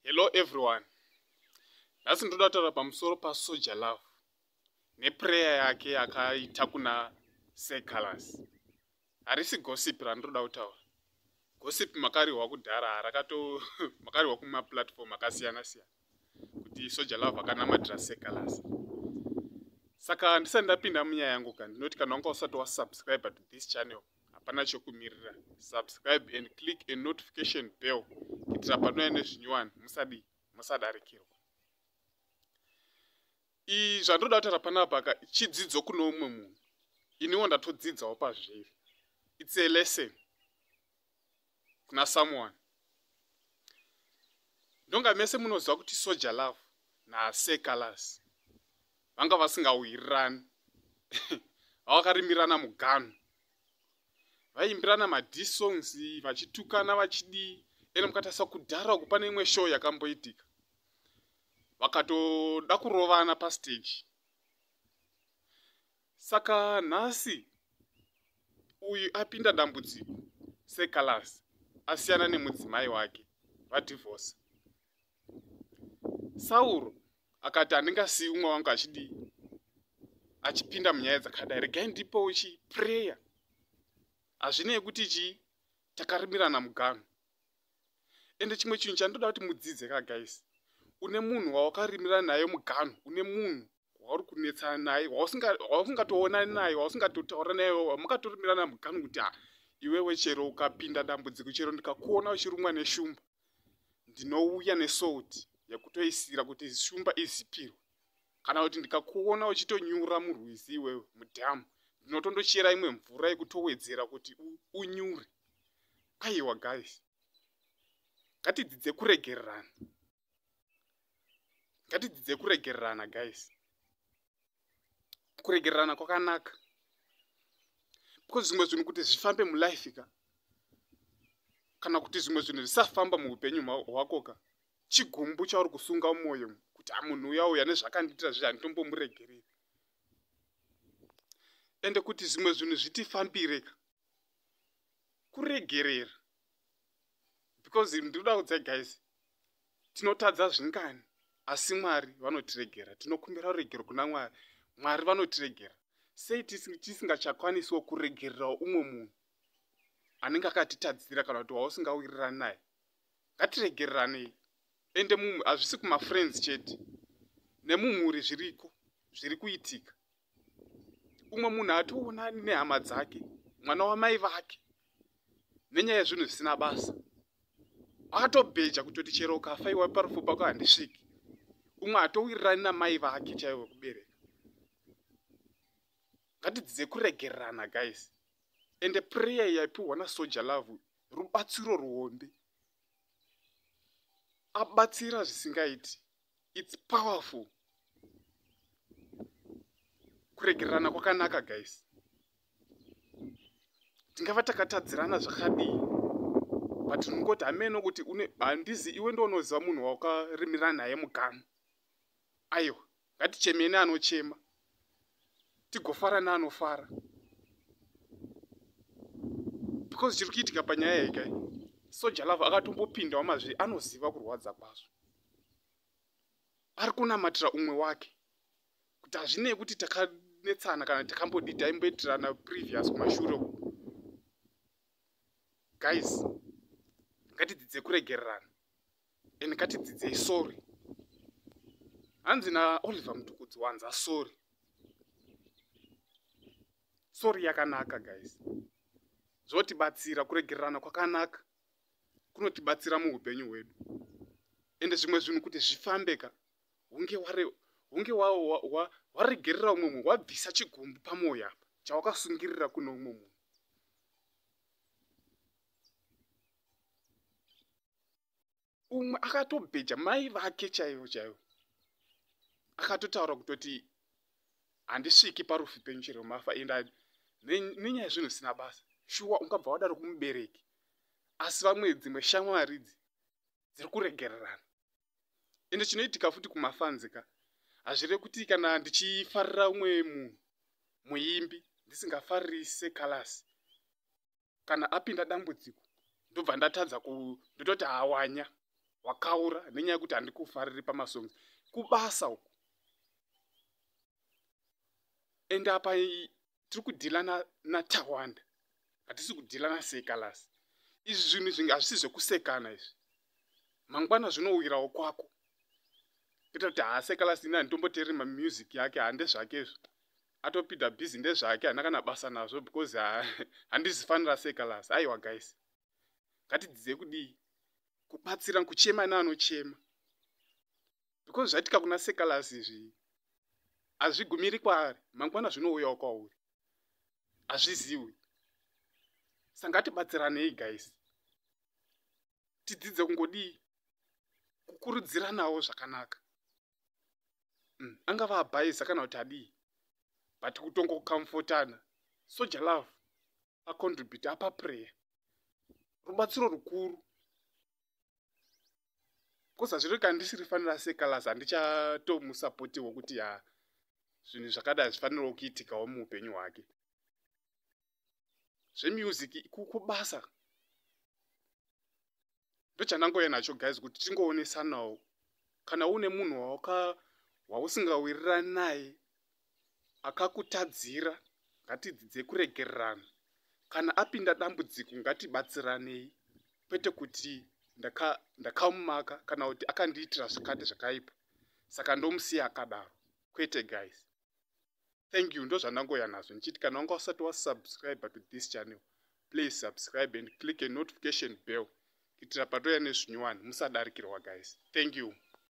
Hello everyone. Nhasi ndoda kutaura pamusoro paSoja Love neprayer yake yakaita kuna Sir Calaz. Harisi gossip randinoda kutaura. Gossip makarihwa kudhara rakato makarihwa kuma platform akasiyana siyana kuti Soja Love akanamatira Sir Calaz. Saka ndisati ndapinda munyaya yangu ka ndinoti kana wanga usati wasubscribe to this channel hapana chokumirira, subscribe and click a notification bell kuitira panouya nezvinyowani musadii musadarikirwa. Zvandinoda kutaura panapa ka chidzidzo kune umwe munhu, iniwo ndatodzidzawo pazviri. It's a lesson kuna someone. Ndonga mese munoziva kuti Soja Love naSir Calaz vanga vasingawirirani, vakarimirana muganhu, vaimbirana madiss songs vachitukana vachidii. Ende mukatarisa kudhara uku pane imwe show yakamboitika vakatoda kurovana pastage. Saka nhasi uyu apinda dambudziko, Sir Calaz asiyana nemudzimai wake, vadivorce. Sauro akati handingasiyi umwe wangu achidii achipinda munyaya dzakadai, regai ndipowo chi prayer. Hazvinei kuti chii, takarimirana muganhu. Ende chimwe chinhu chandoda kuti mudzidze ka guys, une munhu wawakarimira naye muganhu, une munhu wauri kunetsana naye, wausingatoonani naye, wausingatotaura naye, wamukatorimirana muganhu kuti ha, iwewe chero ukapinda dambudziko, chero ndikakuona uchirumwa neshumba, ndinouya nesauti yekutoisira kuti shumba izipirwe, kana kuti ndikakuona uchitonyura murwizi iwewe mudhamu, ndinotondochera imwe mvura yekutowedzera kuti unyure. Aiwa guys, ngatidzidze kuregererana, ngatidzidze kuregererana guys. Kuregererana kwakanaka because zvimwe zvinhu kuti zvifambe mulife ka, kana kuti zvimwe zvinhu zvisafamba muupenyu hwako ka, chigumbu chauri kusunga mumwoyo kuti munhu uya uya nezvakandiitira zvezvi handitombomuregereri. Ende kuti zvimwe zvinhu zvitifambire ka, kuregerera. Because ndinoda kudzai guys, tinotadza zvingani asi Mwari vanotiregera. Tinokumbira ruregero kuna Mwari, Mwari vanotiregera. Sei tisingachakwanisiwo kuregererawo umwe munhu anenge akatitadzira kana kuti wausingawirirani naye? Ngatiregereranei. Ende mumwe hazvisi kumafriends chete, nemumhuri zviriko zviri kuitika. Umwe munhu hatoonani nehama dzake, mwana wamai vake, nenyaya yezvinhu zvisina basa. Akatobheja kutoti chero ukafa iwe parufu pako handisviki. Umwe hatowirirani namai vake chaivo kubereka. Ngatidzidze kuregererana guys. Ende prayer yaipiwa naSoja Love rubatsiro ruhombe, abatsira zvisingaiti. It's powerful. Kuregererana kwakanaka guys. Tingava takatadzirana zvakadii, but tinongoti hameno kuti une handizi iwe ndounoziva munhu waukarimira naye muganhu. Aiwa, ngatichemei neanochema, tigofara neanofara, because chiri kuitika panyaya iyi kai, Soja Love akatombopindawo mazviri, anoziva kurwadza kwazvo. Ari kunamatira umwe wake kuti hazvinei kuti takanetsana kana takambodii, taimboitirana previous kumashure uku. Guys, ngatidzidze kuregererana and ngatidzidzei sorry. Hanzi naOliver Mutukudzi wanza sorry. Sorry yakanaka guys, zvotibatsira. Kuregererana kwakanaka, kunotibatsira muupenyu hwedu. Ende zvimwe zvinhu kuti zvifambe ka, hunge waregerera umwe munhu, wabvisa chigumbu pamwoyo apa chawakasungirira kune umwe munhu. Umwe akatobheja mai vake chaivo chaivo, akatotaura kutoti handisviki parufu penyu chero mafa. Enda nenyaya yezvinhu zvisina basa. Shuwa ungabva wadaro kumubereki? Asi vamwe dzimwe shamwari idzi dziri kuregererana. Ende chinoitika futi kumafanzi ka, hazvirevi kuti kana ndichifarira umwe munhu muimbi ndisingafariri Sir Calaz, kana apinda dambudziko ndobva ndatadza ndototi hawanya. Wakaura nenyaya yekuti handikufariri pamasongs. Kubasa uku. And apa tiri kudhila naTawanda, hatisi kudhila naSeh Calaz. Izvi zvinhu izvi hazvisi zvekusekana izvi. Mangwana zvinowirawo kwako, kuita kuti haa, Seh Calaz ini handitomboteereri mamusic yake, handezvake izvo, atopinda busy ndezvake, handina kana basa nazvo because handizifanira Seh Calaz. Aiwa guys, ngatidzidze kudii? Kubatsira, kuchema neanochema, because zvaitika kuna Seh Calaz izvi hazvigumiri kwaari. Mangwana zvinouyawo kwauri, hazviziwi. Saka ngatibatsiranei guys, tidzidze kungodii? Kukurudziranawo zvakanaka. Angava abhaisa kana kuti adii, but kutongokamfotana. Soul Jah Love acontribute apa prayer, rubatsiro rukuru, because hazviri kana ndisiri fanira Seh Calaz, handichatomusapotiwo kuti ya, zvinhu zvakadai zvifanirawo kuitikawo muupenyu hwake. Zvemusic kubasa ndochandangouya nacho guys, kuti tingoonesanawo. Kana une munhu wausingawirirani naye akakutadzira, ngatidzidze kuregererana. Kana apinda dambudziko, ngatibatsiranei, kwete kuti ndakamumaka kana kuti akandiitira zvakati zvakaipa, saka ndomusiya akadaro. Kwete guys. Thank you. Ndo zvandangouya nazvo ndichiti kana wanga usati wasubscribe to this channel, please subscribe and click a notification bell kuitira patouya nezvinyowani musadarikirwa guys. Thank you.